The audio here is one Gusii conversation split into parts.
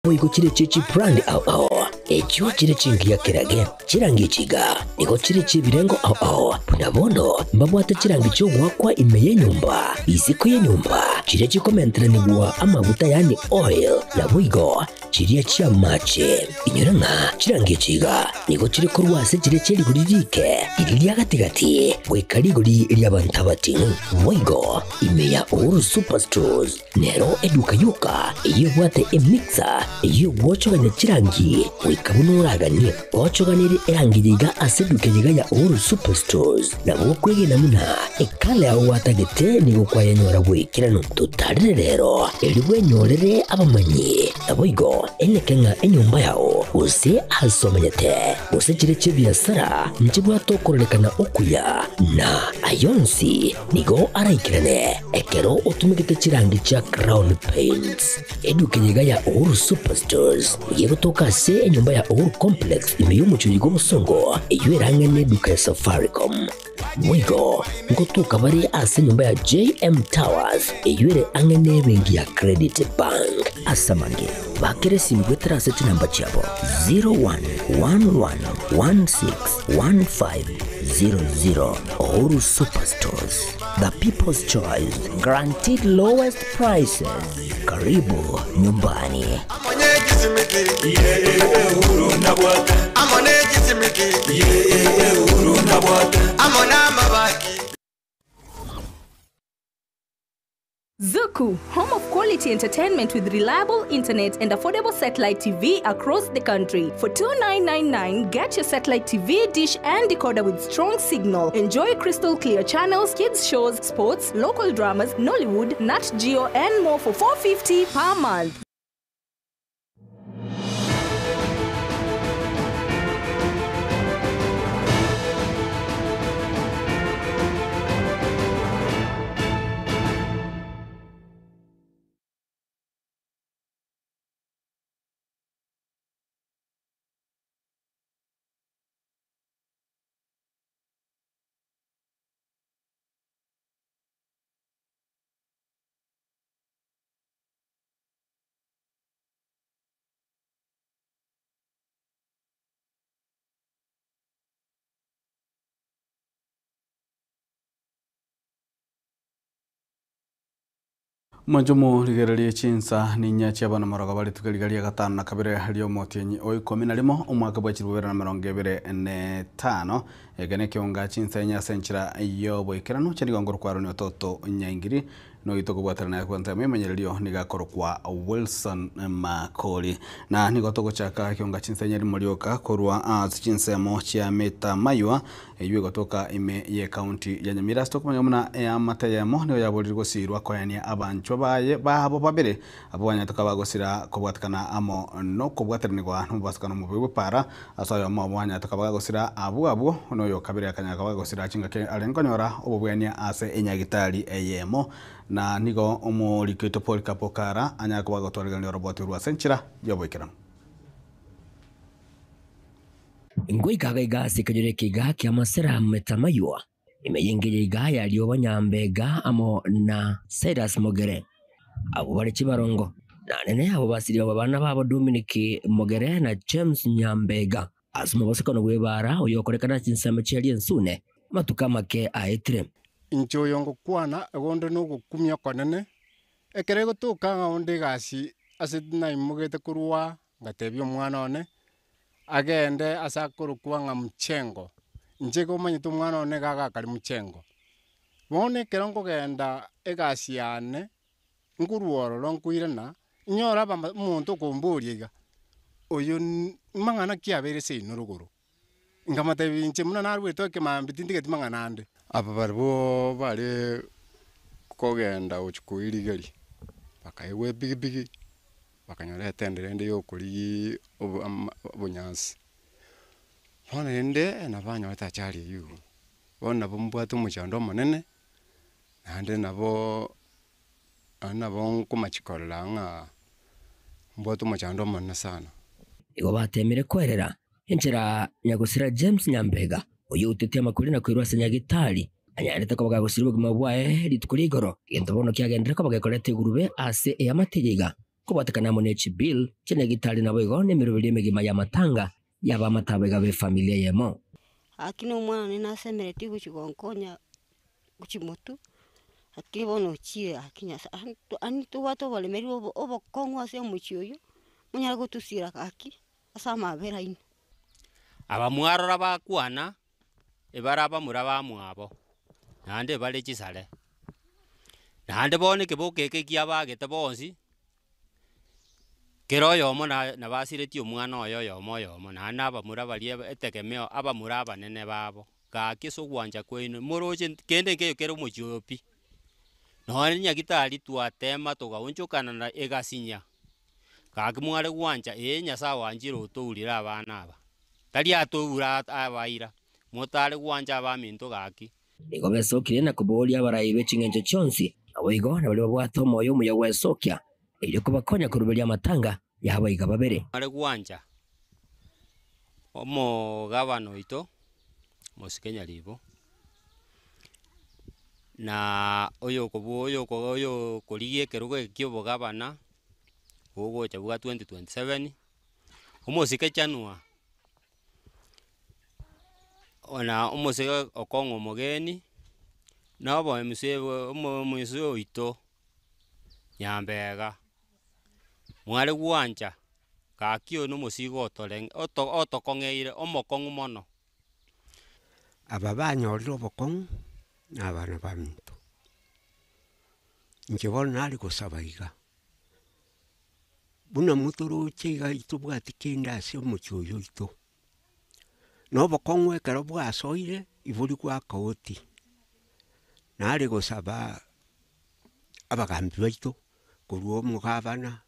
Naboigo chire chie chibrand ao ao, echio chire chingiya kerage. Chirangi echi iga nigo chire chi'ebirengo ao ao, buna bono mbabwate chirangi chi'ogoakwa ime y'enyomba, isiko y'enyomba, chiria chikomenteranigwa amaguta yaani oil, naboigo chiria chi'amache. Inyora ng'a chirangi echi iga nigo chire korwa ase chiria chie rigori riike, riria ria gati-gati, goika rigori ri'abanto abating'u. Boigo ime ya Uhuru Superstores Nero eduka yoka eyio ebwate emixer eyio egwochogania chirangi goika buna oraganie. Gochoganerie erangi eye iga ase eduka eye iga ya Uhuru Superstores nabo okwegena buna ekala yao gwatagete nigo kwayenyora bw'ekeranu. Totarere rero erio bwenyorere abamanyi naboigo eneke ng'a enyomba yao gose ase omenyete gose chire chi'ebiasara nchibwate okororekana okuya na ayonsi Nigo araikerane ekero otumegete chirangi chia Crown Paints. Eduka eye iga ya Uhuru Superstores nigo egotoka ase enyomba ya Uhuru Complex ime y'omochie oyo bw'obosongo eyio erang'e neduka ya Safaricom. Boigo ngotoka bare ase enyomba ya JM Towers eyio ere ang'e nebenki ya Credit Bank. Ase amange, bakera esimi goetera ase chinamba chiabo 0111161500. Uhuru Superstores, the people's choice, guaranteed lowest prices. Karibu nyumbani. Zuku, home of quality entertainment with reliable internet and affordable satellite TV across the country. For 2999, get your satellite TV, dish and decoder with strong signal. Enjoy crystal clear channels, kids shows, sports, local dramas, Nollywood, Nat Geo and more for 450 per month. Mwanche morigererie chinsa ninya chi'abana morogoba rituko riga ria gatano na kabere ri'omotienyi o ikomi na rimo, omwaka bwa chilifu bibere na emerongo ebere na etano. Eke nekeonga chinsa enye ase enchera y'oboikeranu chi'rigongo rokwaroni ototo nyaingiri. Noito kobwatana naye kwansa ememenyererio nigo akorokwa Wilson Makori. Na nigo togochaka ekionga chinsa rimo rioka korwa ase chinsemo chia Metamaywa eyio egotoka ime ye county ya Nyamira ase tokomanya buna eamate eyemo nigo yaborire gosirwa koenia abanchwa baye babo babere abwo banyarete koba bagosira kobwatekana amo nokobwateranigwa nomobasokano omobe bw'epaara Ase oyomo obo anyarete koba gagosira abwo abwo, na oyo kabere akanyara koba gagosira chingaki arenge konyora obobwania ase enyagitari eyemo. Na nigo omoriki oito Polycarp Kara anyare koba agotwarigereria oroboti orwo ase enchera y'oboikeranu. Ngoika iga ase ekenyoro eke iga ki'amasera metamaywa, ime y'engencho iga ya rioba Nyambega amo na Cyrus Mogere, abwo bare chibarongo, na nene abwo basirie abana babo Dominic Mogere na James Nyambega ase omobosokano bw'ebaara oyokorekana ase chinsemo chia Riensune amatuko amake aetire. Inche oyo ngokwana, igo onde nogokumia okonene, ekero egotoka ng'a onde egasi ase naimogete korwa ngatebia omwana one, agende ase akorokwa ng'a mchengo, inche igo omanyete omwana one iga agakare mchengo. Bono ekero nkogenda egasi yane, nkorwa ororo nkoirana, inyore abama omonto okomboria iga, oyo mang'ana ki abeire seino rogoro? Nkamotebia inche buna narwete ekemambia tintigeti mang'ana ande. Aba barabwo bare kogenda gochia koirigeria, bakaegwa epigipigi, bakanyora etendere ende yokorigia obonyansi. Bono rende nabo banyorete achari eywo igoro, bono nabo mbwate omochando omonene, naende nabo naende nabo nkomachia korora ng'a mbwate omochando omonene sana. Nigo bateemire koerera enchera nyagosira James Nyambega, oyio outetie amakori na koirwa ase Nyagitari, anyarete koba gagosiria obogima bwaye rituko ria igoro, egento bono kiagenderire koba gekoreta egurube ase eamate eye iga. Kobwatekana amo ne chibill chianyagitari naboigo nemeroberio emegima y'amatanga y'abamate abaiga b'efamilia eyemo. Gaki na omwana one nasemeretie gochia gonkonya gochia motwe, lakini bono ochire gaki nyasae ani ani tobwate oboremerwa obo obokong'u ase omochie oywo, monyare gotosiera gaki ase amabera aino. Aba mwarora bakwana, ebare abamura bamwabo, naende bare chisare. Naende bono ekeboko eke kiabagete bonsi, kera oyomo na nabasiretie omwana oye oyomo oyomo, naende na abamura baria etegemeo abamura abanene babo, gaki ase ogwancha kwaino moroche kende nkeiyo kere omochie oyo pi. Nonye nyagetari twatema togaonchokana na egasinya, gaki mware gwancha ee Nyasaye oanchire otourire abana aba, tari atoura abaira, motare gwancha abaminto gaki. Nigo besokirie na koboria abarai be ching'encho chionsi, naboigo nabaria babwate omoyo omuya gwesokia, erio kobakonya koruberia amatanga y'abaiga babere. Are gwancha omogabana oito, Mosike Nyaribo, na oyokobua oyoko oyokorigia ekerogo eke kia obogabana, bogocha bwa 2027, omosike Chanua. Na omosike okong'a omogeni, na oboemuse omoise oito Nyambega, mware gwancha gaki oyo na omosigo otoreng oto otokong'eire omokong'u mono. Aba banyorire obokong'u na abana baminto. Inche bono nare gosaba iga, buna motoroche iga tobwati kende ase omochie oyo oito. Na obokong'u ekero bwasoire, ibori gwakaoti, nare gosaba abagambi baito, korwa omogabana,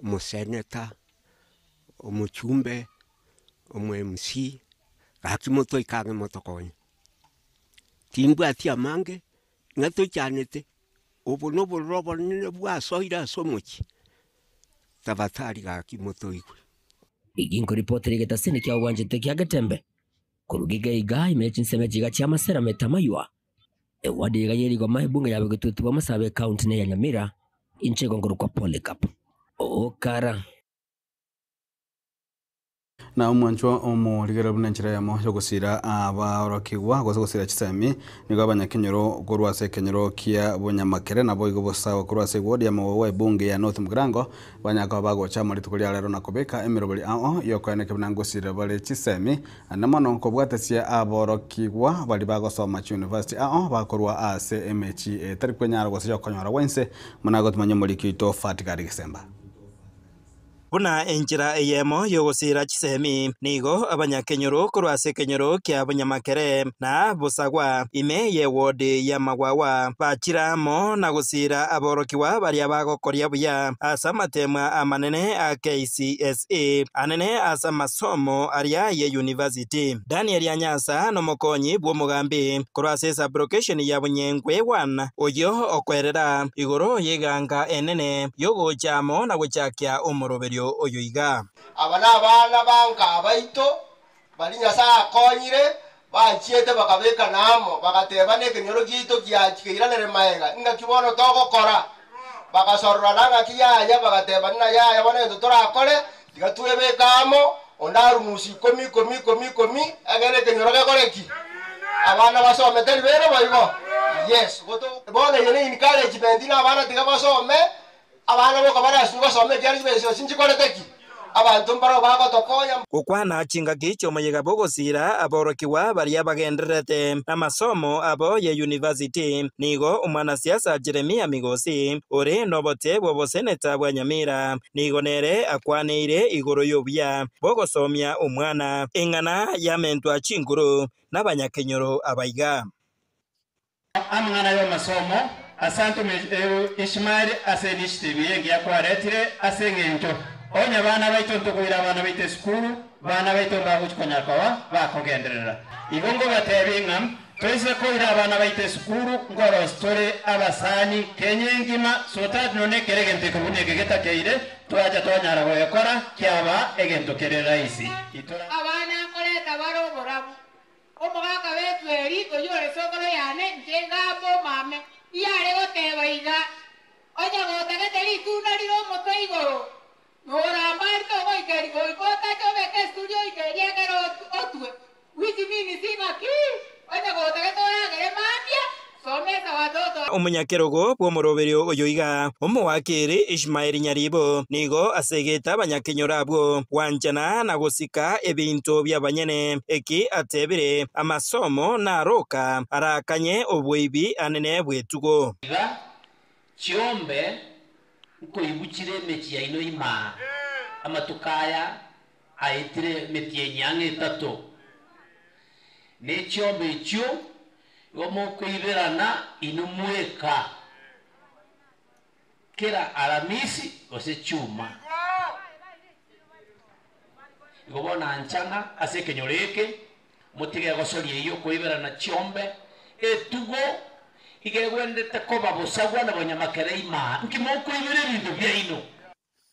omoseneta, omochumbe, omo MC, gaki motoike ang'e motokonye. Timbwati amange, ng'a toichanete, obo na obororo obonene bwasoire ase omochie, tafadhali gaki motoigwe. Eki nkoripotera egetasini kia obwanchete kia Getembe, korwa iga iga ime ye chinsemo echi iga chia Masera Metamaywa, ewadi iga ye rigoma ebunge ya Bogetutu bwa Masaaba ecounty ne ya Nyamira, inche igo nkorokwa Polycarp Okara. Na omwanchwa omorigereria buna enchera eyemo y'ogosiira abaorokigwa, gose gosiira chisemi, nigo abanyakenyoro korwa ase ekenyoro kia bonyamakere naboigo bosawa korwa ase eward ya Mawawa ebunge ya North Mugirango banyare koba bagocha amo rituko ria rero na kobeka emeroberi ao y'okoenekia buna ngosiira bare chisemi ande mono kobwatesia aborokigwa baria bagosoma chiuniversity ao bakorwa ase emechi etari kwenyara gose yokonyora gwa inse buna gotumanya omoriki oito Fatigari Gisemba. Buna enchera eyemo y'ogosiira chisemi, nigo abanyakenyoro korwa ase ekenyoro kia bonyamakere na bosagwa ime y'ewodi y'amagwawa bachire amo na gosiira aborokigwa baria bagokoria buya ase amatemwa amanene a KCSE anene ase amasomo aria ye university. Daniel Anyasa nomokonyi bw'omogambi korwa ase esablocation ya Bunyengwe 1 oyio okoerera igoro y'eganga enene y'ogocha amo na gochakia omoroberio oyo iga. Aba nabana ba nka baito, baria Nyasae akonyire, banchiete bakabekana amo, bagateba nekenyoro giaito kiairanere maega, ingaki bono togokora. Bagasororana ng'aki yaya, bagateba nina yaya bono egento torakore, tiga twebeke amo, onde arunusu ikomi ikomi ikomi ikomi, egere ekenyoro gekore ki? Abana basome tari bere boigo? Yes, bono eyio ne encouragement na abana tiga basome, abana boka barasibwe basome ekiagera chibesa echi nchikorete ki? Abanto mbarabwo bagotokonya. Gokwana chingaki chi'omoyega bw'ogosiira aborokigwa baria bagendererete namasomo abo ye university, nigo omwanasiasa Jeremia Migosi, ore nobote bw'oboseneta bwa Nyamira, nigo nere akwaneire igoro y'obuya bw'ogosomia omwana, eng'ana yamentwa chinguru nabanyakenyoro abaiga. Amang'ana y'amasomo, Asante Ishmael ase initiative eye engiya kwaretire ase eng'encho onye abana baito ntokoira abana baito esukuru, bana baito mbagochi konya koba bakogenderera. Igo ngobatebie ng'a toise koira abana baito esukuru nkorosi tore abasani Kenya engima so that nonye ekero egento eke buna eke getakeire twacha twanyara goekora kiaba egento kere rahisi. Itora. Abana nkoreta bare oborabu. Omogaka bw'Etueli, oyio ore sokoro yane, inche ngamba omame, iyare goteba iga, Onye gotagete ritunda rire omotwe igoro, norambari togoikeri goika otache obeke esituri oikerie ekero otwe. Which means ng'aki, onye gotagete oragere mambia, somesa watoto. Omonyakerogo bw'omoroberio oyo iga, omowakiri Ishmael Nyaribo, nigo asegete abanyakenyoro abwo gwanchana na gosika ebinto bi'abanyene. Eki atebire, Amasomo naroka arakanye oboibi anene bw'etugo. Iga chiombe nkoibuchire emechie yaino imaa, amatuko aya aetire emetienyi ang'e etato, ne chiombe echio igo mokoiberana inwe mweka, kera Aramisi gose Chuma. Igo bono anchana ase ekenyoro eke, motige egosoria eyio okoiberana chiombe, etugo iga egwenerete koba bosagwa na bonyamakere imaa. Nki mokoibera ebinto biaino?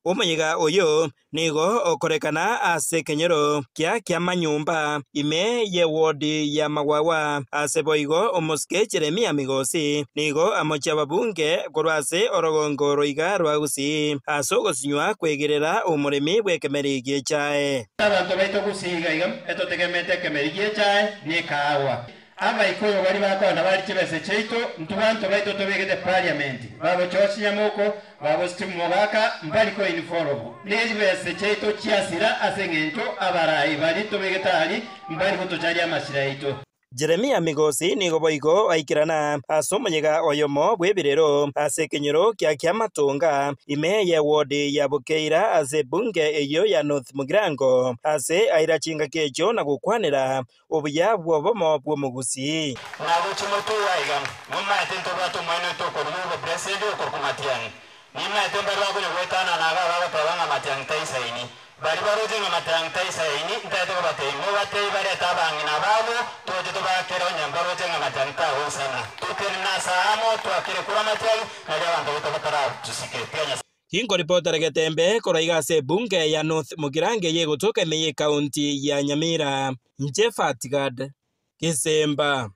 Omoyega oyo nigo okorekana ase ekenyoro kia kiamanyomba ime y'ewodi ya Magwagwa. Ase boigo omosike Jeremia Migosi nigo amochia ababunge korwa ase orogongo roiga rwa Gusii ase ogosinywa kwegerera omoremi bw'ekemeri gi'echae. Abanto baito Gusii iga iga etotegemete ekemeri gi'echae na ekaagwa. Abaikoyo baria bakoenda bare chibesa chiaito, intwe banto baito tobegete parliament, babo George Nyamoko, babo Steve Mogaka mbari ko involve ne chibesa chiaito chiasira ase eng'encho abarai baria tobegete aria mbari gotocharia amasira aito. Jeremia Migosi nigo boigo aikerana ase omoyega oyomo bw'ebirero ase ekenyoro kia Kiamatonga ime y'ewodi ya Bukeira ase ebunge eyio ya North Mugirango ase aira chingaki echio na gokwanera obuya bw'obomo bw'omogusii. Nagochia motwe aiga, nimaete ntobwate omwene oito okorua obopresendi okorokwa Matiang'i. Nimaete mbare bakonya goetanana iga bagoteba ng'a Matiang'i taisaini. Baria baroche ng'a Matiang'i taisaini, ntaete kobatebia, mobatebie barete abang'ina babo, toche tobakere onye mbaroche ng'a Matiang'i tagoisana. Totenene ase aamo, twakere kura Matiang'i, nario abanto baito bataratusike. Tiga Nyasae. Ginkoripotera getembe korwa iga ase ebunge ya North Mugirango eye egotoka ime y'ecounty ya Nyamira, inche Fatgad Gisemba.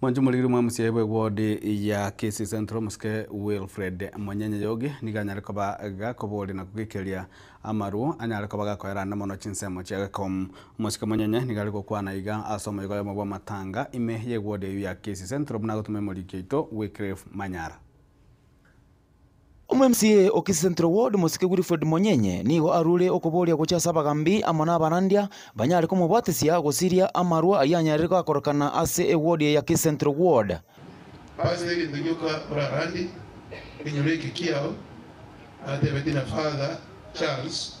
Mwanche omorigiri mwa MCA bwe ward ya Kisii Central omosike Wilfred Monyenye Yogi nigo anyare koba gakoboria na kogikeria amaru anyare koba gakoera ande mono chinsemo chia Gekom. Omosike Monyenye nigo are gokwana iga ase omoigo oyomo bw'amatanga ime ye ward eyio ya Kisii Central buna agotoma emoriki oito Wycliffe Manyara. Omo-MCA o Kisii Central Ward, Mosike Wilfred Monyenye, nigo arure okoboria gochia ase abagambi amo nabarandia banyare komobwatesia gosiria amarwa ayio anyarire goakorokana ase eward eye ya Kisii Central Ward. Ase egento gioka orarandie ekenyoro eke kiao, natebetie na Father Charles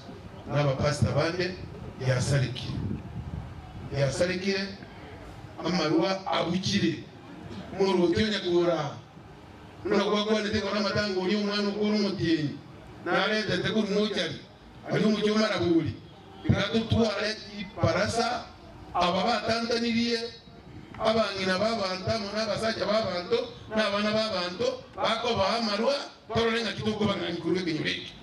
na abapastor bande, giasarekire. Giasarekire, amarwa abuchire, omorwoti onya koraa. Buna gwakwanete igoro amatanga oria omwana okure omotienyi, naretete korwa mochari, aria omochie o marabori, tiga totware chibarasa aba batantanirie abang'ina b'abanto amo nabasacha b'abanto, na abana b'abanto, bakobaa amarwa, torore ng'aki tokobang'anyia korwa ekenyoro eke.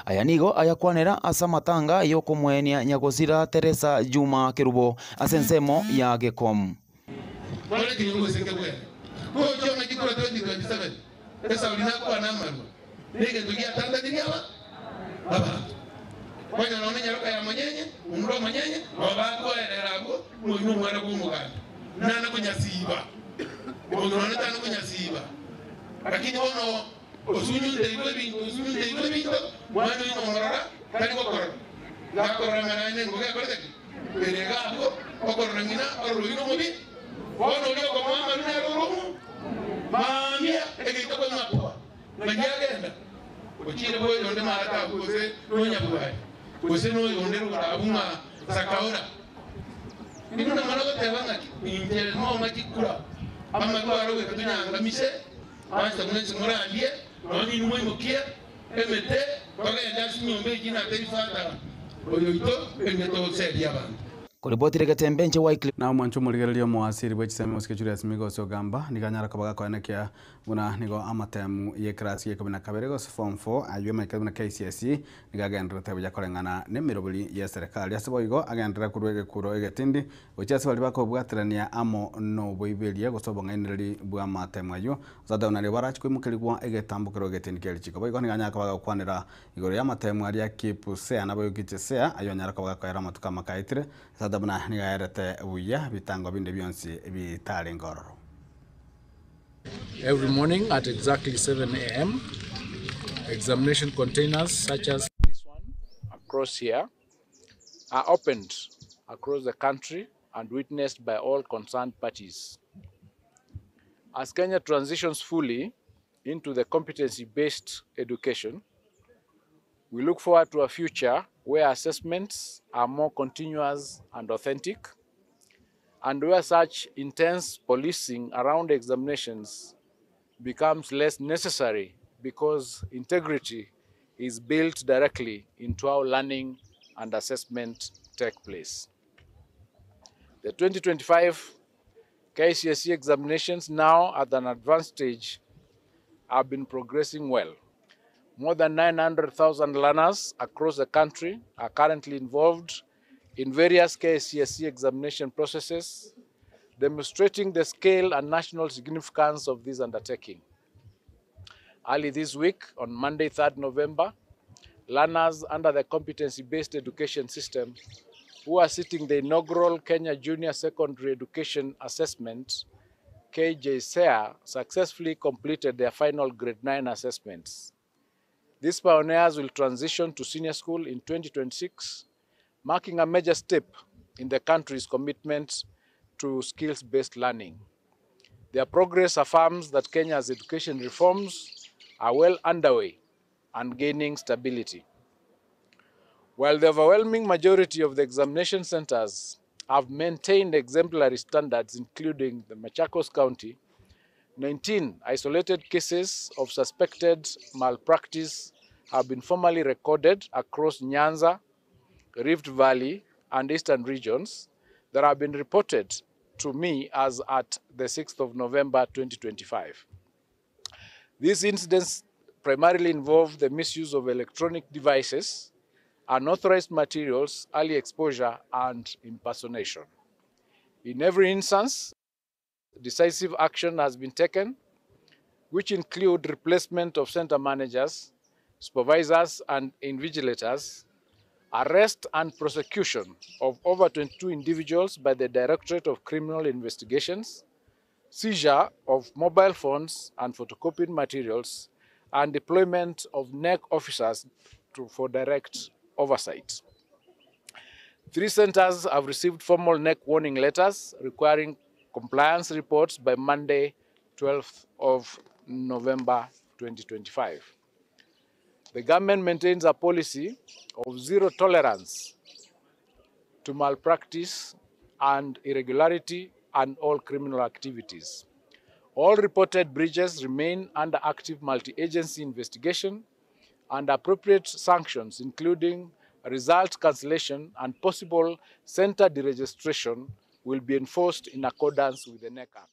Aya nigo ayakwanera ase amatanga y'okomoenia nyagosira Teresa Juma Kerubo ase ensemo ya Gekom. Bono ekenyoro gose nkebwene. Gochia ng'aki korwa 2027 esauri nakwane amarwa negento giatantanirie aba abanto. Konya nonya nyaroka ya monyenye, omura omonyenye, nabo bakoerera abwo ng'a oyio nomwana bw'omoganda. Nana konyasiba. Omonto nonya tana konyasiba. Lakini bono osunyunteirwe ebinto, osunyunteirwe ebinto, mwana oyio nomorora tari gokorora. Gakorora ng'a naende engogo ekorete ki? Ere iga abwo, okorora ng'ina ororo oyio nomobi, bono oria okomoa amaru nere ore omo mambia egeita kweng'apoa, ng'ai agenda? Ochiire bw'oyonde maate abwo gose nonyabwari, gose noyonde rogoro abwo ng'a Sakaora. Inwe namana goteba ng'aki? Inche nong'a chikura, amaru aro goika tonyangamise, Pastor mwensi morandie, nonya inwe moimokie emete togende ase enyomba eyio natebie Father oyoito erinde toserie abanto. Koribotire getembe inche Wycliffe. Na omwancho omorigereria omoasiri bwe chisemi mosike Julius Migosi Ogamba nigo anyara koba gakoenekia buna nigo amatemu ye class ya ikomi na kabere gose form 4 aywo amaikari buna KCSE nigo agendererete buya koreng'ana na emeroberi ye serikali ase boigo agenderere korwa egekuro egetindi gochia ase baria bakobwaterania amo noboiberia gose obong'ainereri bwa amatemu aywo ase ateba nario barachi koimokerigwa egetambokero egetindi kia richiko boigo nigo anyara koba gagokwanera igoro ya amatemu aria Kipusea naboigo Kichesea aywo anyara koba gakoera amatuko amakaetire Tata buna nigo aerete buya bitango binde bionsi bitarenge ororo. Every morning at exactly 7 a.m., examination containers such as this one across here are opened across the country and witnessed by all concerned parties. As Kenya transitions fully into the competency-based education, we look forward to a future where assessments are more continuous and authentic, and where such intense policing around examinations becomes less necessary because integrity is built directly into how learning and assessment take place. The 2025 KCSE examinations, now at an advanced stage, have been progressing well. More than 900,000 learners across the country are currently involved in various KCSE examination processes, demonstrating the scale and national significance of this undertaking. Early this week, on Monday, 3rd November, learners under the competency-based education system who are sitting the inaugural Kenya Junior Secondary Education Assessment, KJSEA, successfully completed their final grade 9 assessments. These pioneers will transition to senior school in 2026, marking a major step in the country's commitment to skills-based learning. Their progress affirms that Kenya's education reforms are well underway and gaining stability. While the overwhelming majority of the examination centers have maintained exemplary standards, including the Machakos County, 19 isolated cases of suspected malpractice have been formally recorded across Nyanza, Rift Valley, and Eastern regions that have been reported to me as at the 6th of November 2025. These incidents primarily involve the misuse of electronic devices, unauthorized materials, early exposure, and impersonation. In every instance, decisive action has been taken, which include replacement of center managers, supervisors, and invigilators, arrest and prosecution of over 22 individuals by the Directorate of Criminal Investigations, seizure of mobile phones and photocopied materials, and deployment of NEC officers for direct oversight. 3 centers have received formal NEC warning letters requiring compliance reports by Monday, 12th of November 2025. The government maintains a policy of zero tolerance to malpractice and irregularity and all criminal activities. All reported breaches remain under active multi-agency investigation and appropriate sanctions, including result cancellation and possible center deregistration, will be enforced in accordance with the NEC Act.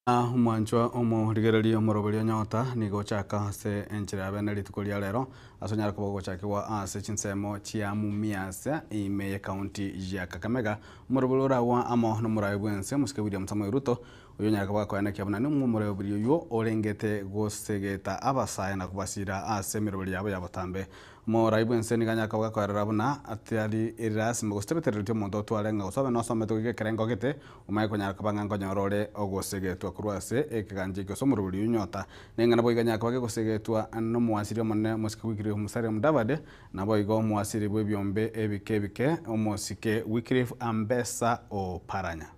Omwanchwa omorigereria omoroberi onyota nigo ochaka ase enchera ya bene rituko ria rero ase onyara koba ogochakigwa ase chinsemo chia Mumias ime ye county ya Kakamega omoroberi oragwa amo nomorabi bwense omosike William Samoei Ruto oyo onyara koba gakoenekia buna nigo omoroberi oywo orengete gosegeta abasae na kobasira ase emeroberi yabo ya botambe. Omorai bwense nigo anyara koba gakoerera buna atari erasima gose tebetereretie omonto otware ng'a gose obe nosomete goika ekerengo gete omanye konyara koba ng'a nkonyora ore ogosegetwa korwa ase ekegancha eke gose omoroberi oywo nyota neng'ana boigo anyara koba gegosegetwa nomoasiri omonene omosike Wycliffe Musalia Mudavadi naboigo omoasiri bwa ebiombe ebike ebike omosike Wycliffe Ambesa Oparanya.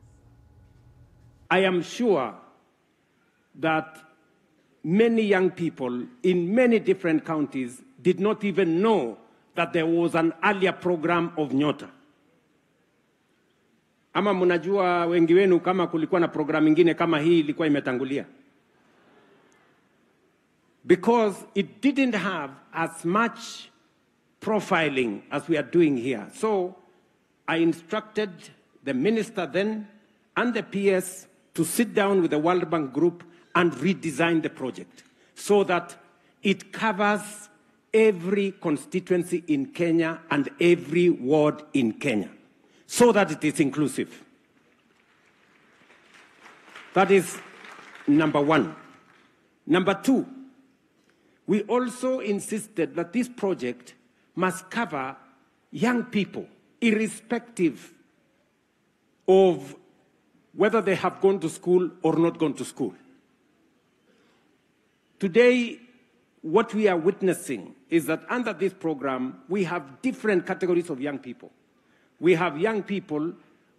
I am sure that many young people in many different counties did not even know that there was an earlier program of Nyota. Ama mnajua wengi wenu kama kulikuwa na program ingine kama hii ilikuwa imetangulia? Because it didn't have as much profiling as we are doing here. So I instructed the minister then and the PS to sit down with the World Bank Group and redesign the project so that it covers every constituency in Kenya and every ward in Kenya, so that it is inclusive. That is number one. Number two, we also insisted that this project must cover young people, irrespective of whether they have gone to school or not gone to school. Today, what we are witnessing is that under this program, we have different categories of young people. We have young people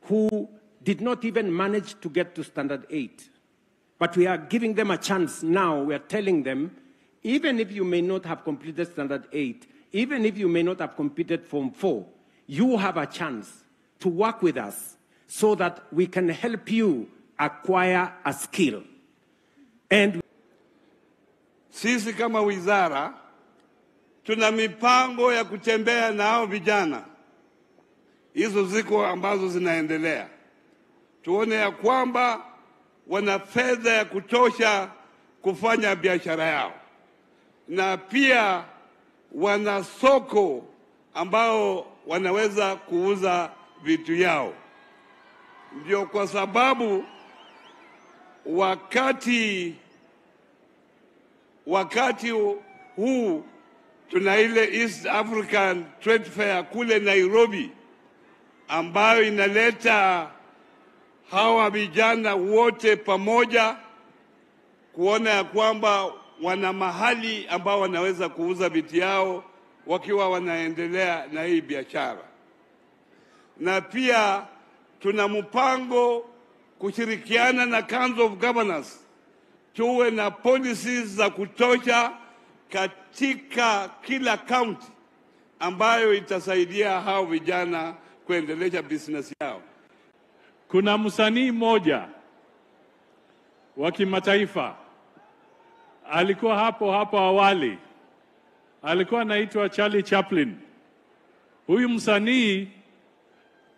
who did not even manage to get to standard 8. But we are giving them a chance now. We are telling them, even if you may not have completed standard 8, even if you may not have completed form 4, you have a chance to work with us so that we can help you acquire a skill. And Sisi kama wizara tuna mipango ya kutembea na hao vijana, hizo ziko ambazo zinaendelea, tuone ya kwamba wana fedha ya kutosha kufanya biashara yao, na pia wana soko ambao wanaweza kuuza vitu yao. Ndio kwa sababu wakati wakati huu tuna ile East African Trade Fair kule Nairobi ambayo inaleta hawa vijana wote pamoja kuona ya kwamba wana mahali ambao wanaweza kuuza vitu yao wakiwa wanaendelea na hii biashara. Na pia tuna mpango kushirikiana na Council of Governors tuwe na policies za kutosha katika kila county ambayo itasaidia hao vijana kuendelesha business yao. Kuna msanii mmoja wa kimataifa alikuwa hapo hapo awali, alikuwa anaitwa Charlie Chaplin. Huyu msanii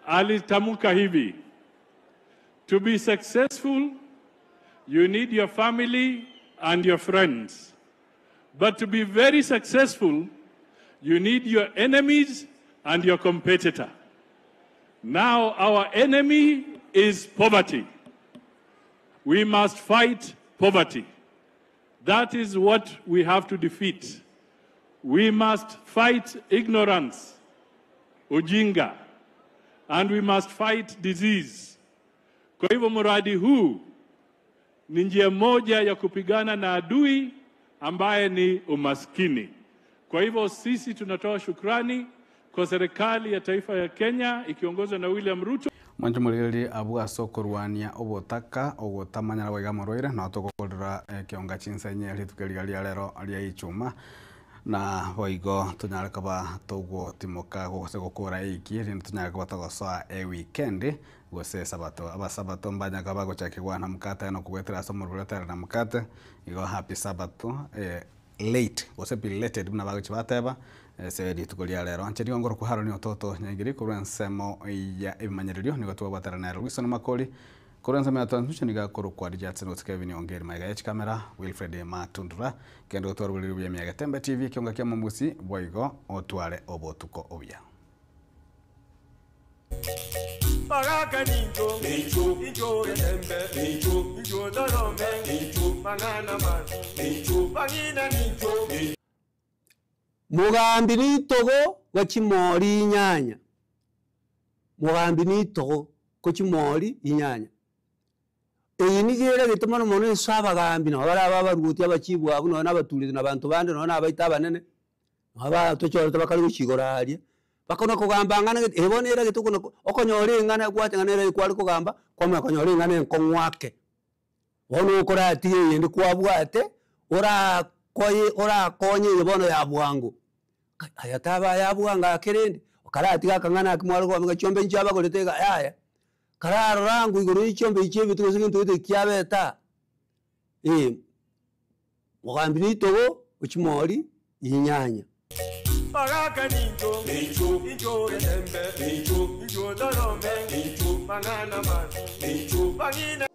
alitamka hivi, to be successful you need your family and your friends, but to be very successful you need your enemies and your competitor. Now our enemy is poverty. We must fight poverty. That is what we have to defeat. We must fight ignorance, ujinga, and we must fight disease. Kwa hivyo mradi huu ni njia moja ya kupigana na adui ambaye ni umaskini. Kwa hivyo sisi tunatoa shukrani kwa serikali ya taifa ya Kenya ikiongozwa na William Ruto. Mwancho morigererie abwo ase okorwania obotaka ogotamanyara bwaiga amarwaire no togokorera ekionga chinsenye rituko riga ria rero ria ichuma na boigo tonyare koba togotimoka gose gokora eiki rinde tonyare koba togosoa eweekend gose esabato abasabato mbanyaka bagochakigwa na mukate na kogwetera ase omorwere otere na mukate igo happy sabato late gose belated buna bagochi bateba ase rituko ria rero nche nigo ngoro kwaharo ni ototo nyaigiri korwa ensemo ya ebimanyererio nigo twabwatera nero Wilson Makori korwa ensemo ya transmission niga korwa kwa Richardson gose Kevin Ongeri maiga ya chikamera Wilfred Matundura kendo gotwarwa bia miaga Tembe TV kionga kia momusi boigo otware obotuko obuya. Baraka ninjo, ninjo, ninjo tembe, ninjo, ninjo dorome, ninjo, banana man, ninjo, banina ninjo. Mugambi nitogo gochimori inyanya. Mugambi nitogo gochimori inyanya. Eyi nigere gituma mono enso abagambi nabo bara abaruti abachibwa abwo nabo nabaturire na bantu bande nabo nabaita abanene. Nabo batochorete bakari gochigora aria. Bakona kogamba ng'ana ebo nere gituko okonyora eng'ana gwate ng'ana ere kwari kogamba kwamanya konyora eng'ana enkong'wake. Bono okoratige eyende kwabwate orakoye orakonye eye bono ya bwango. Aya taba ya bwango akerende okaratiga akang'ana ake mware kogamba chiombe nchi abagorete iga yaya. Kararora ng'u igoro ya chiombe echi ebituko ase egento gete kiabeta. Mogambi nitogo ochimori inyanya. Baraka ninjo, ninjo, ninjo rembe, ninjo, ninjo dorome, ninjo, banana man, ninjo, bangina.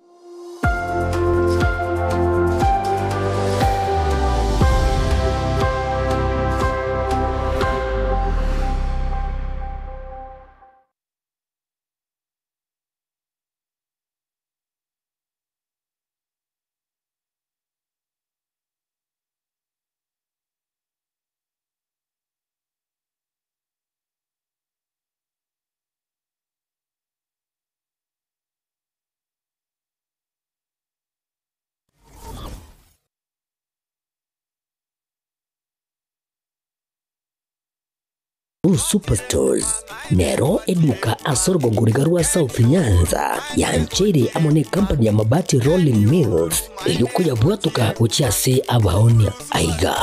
Uhuru Superstores nero eduka ase orogongo riga rwa South Nyanza yancheire amo na ekampani ya Mabati Rolling Mills erio koyabwatoka gochia ase abaonia. Aiga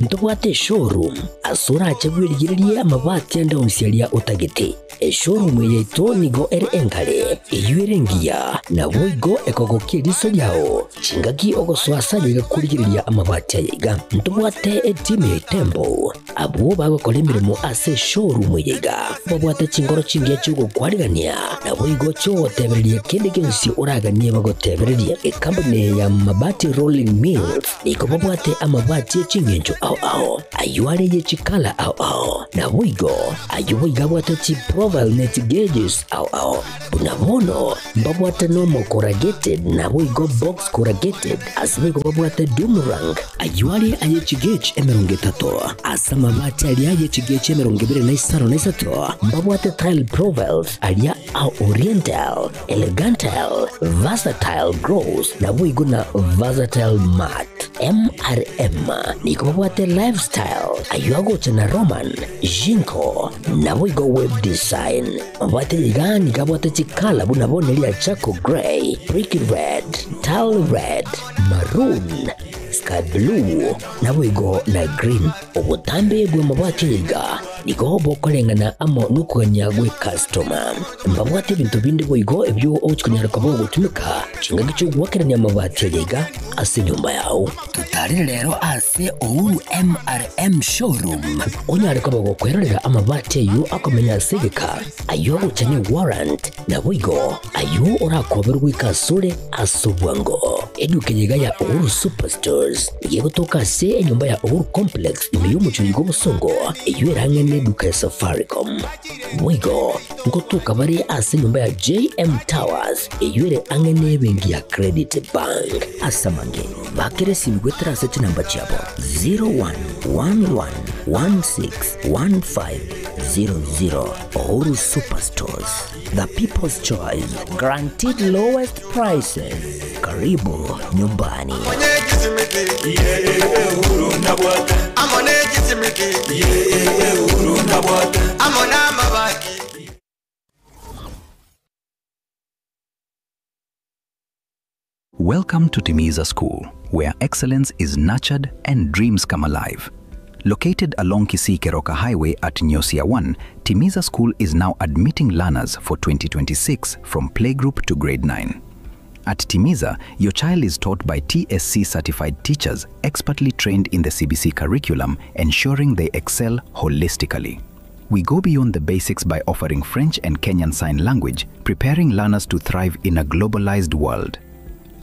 ntobwate eshowroom ase orache bwerigererie amabati ande onsi aria otagete. Eshowroom eye yaito nigo ere enkare, eyio ere engiya, naboigo ekogokia eriso riao chingaki ogosoa ase aye iga korigereria amabati aya iga. Ntobwate etimu ya Itembo abwo bagokora emeremo ase eshowroom eye iga babwate chingoro chingiya chi'ogokwarigania naboigo chi'ogotebereria kende gionsi oraganie bagotebererie. Ekampuni eye ya Mabati Rolling Mills nigo babwate amabati e ching'encho ao ao, ayio are ye chikala ao ao, naboigo ayio boigo abwate chiprofile ne chigeges ao ao. Buna bono mbabwate normal corrugated naboigo box corrugated, ase boigo babwate doom rank, ayio are aye chigauge 30, ase amabati aria aye chigauge 25, mbabwate tile profiles aria a oriental, elegantal, versatile gross naboigo na versatile matte. MRM nigo babwate lifestyle, ayio agocha na Roman, Jinko naboigo web design. Mabwate iga nigo abwate chikala buna bono eria charcoal grey, brick red, tile red, maroon, sky blue naboigo na green. Obotambe bw'amabati iga nigo bokoreng'ana amo nokogania gwe customer. Mbabwate ebinto binde boigo ebio ogochikonyara koba ogotumeka chingaki chi'ogoakerania amabati aya iga ase enyomba yao. Totarire rero ase Uhuru MRM showroom onyare koba gokwerorera amabati ayio akomenya ase egeka, ayio agocha ne warrant, naboigo ayio orakoberwe goika asore ase obwango. Eduka eye iga ya Uhuru Superstores nigo egotoka ase enyomba ya Uhuru Complex ime y'omochie oiga obosongo eyio ere ang'e neduka ya Safaricom. Boigo ngotoka bare ase enyomba ya JM Towers eyio ere ang'e nebenki ya Credit Bank. Ase amange, bakera esimi goetera ase chinamba chiabo 0111161500. Uhuru Superstores, the people's choice, guaranteed lowest prices. Karibu nyumbani. Welcome to Timiza School, where excellence is nurtured and dreams come alive. Located along Kisii Keroka Highway at Nyosia 1, Timiza School is now admitting learners for 2026 from playgroup to grade 9. At Timiza, your child is taught by TSC certified teachers expertly trained in the CBC curriculum, ensuring they excel holistically. We go beyond the basics by offering French and Kenyan Sign Language, preparing learners to thrive in a globalized world.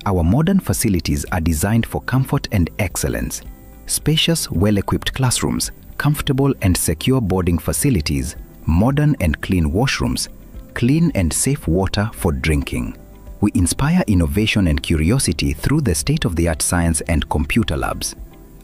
Our modern facilities are designed for comfort and excellence. Spacious, well equipped classrooms, comfortable and secure boarding facilities, modern and clean washrooms, clean and safe water for drinking. We inspire innovation and curiosity through the state of the art science and computer labs.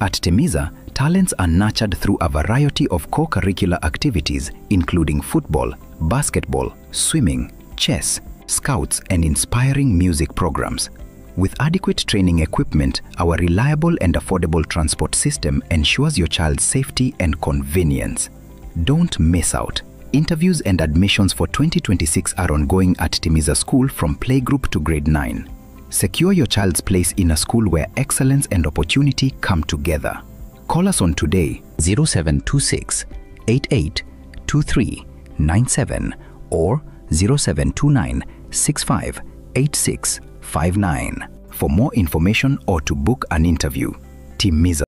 At Temiza, talents are nurtured through a variety of co curricular activities, including football, basketball, swimming, chess, scouts, and inspiring music programs. With adequate training equipment, our reliable and affordable transport system ensures your child's safety and convenience. Don't miss out. Interviews and admissions for 2026 are ongoing at Timiza School from playgroup to grade 9. Secure your child's place in a school where excellence and opportunity come together. Call us on today 0726 88 23 97 or 0729 65 86 59 for more information or to book an interview. Timiza